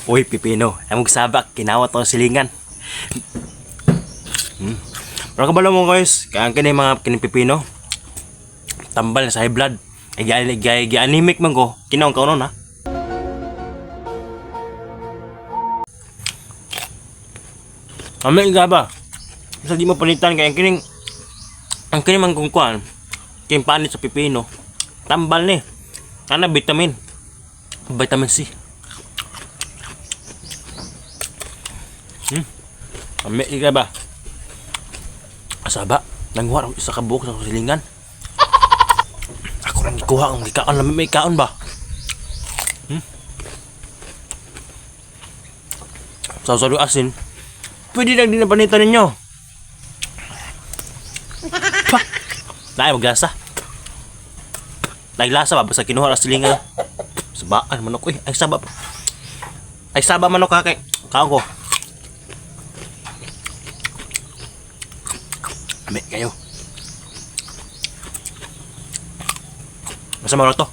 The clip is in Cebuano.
Uy, pipino. Ay magsabak, kinawat ako silingan. Pero kabalo mo guys, kaya ang kini mga kini pipino, tambal sa high blood. Ay gi anemic man ko. Kinaon ka ha. Amin ga ba? Sa di mo panitan kay ang kining man kung kuan, kining panit sa pipino. Tambal ni. Ana vitamin. Vitamin C. Amin ga ba? Asaba, nanguha ako isa ka buok sa silingan. Ako lang gikuha ang gikaon lang may kaon ba? Sa sa asin. Pwede lang din na panitan ninyo. Pa. Lain maglasa. Lain lasa ba basta kinuha ra silingan. Sabaan manok eh. Ay saba. Ay saba manok ha kay kaon ko. Ami kayo. Basta mo to.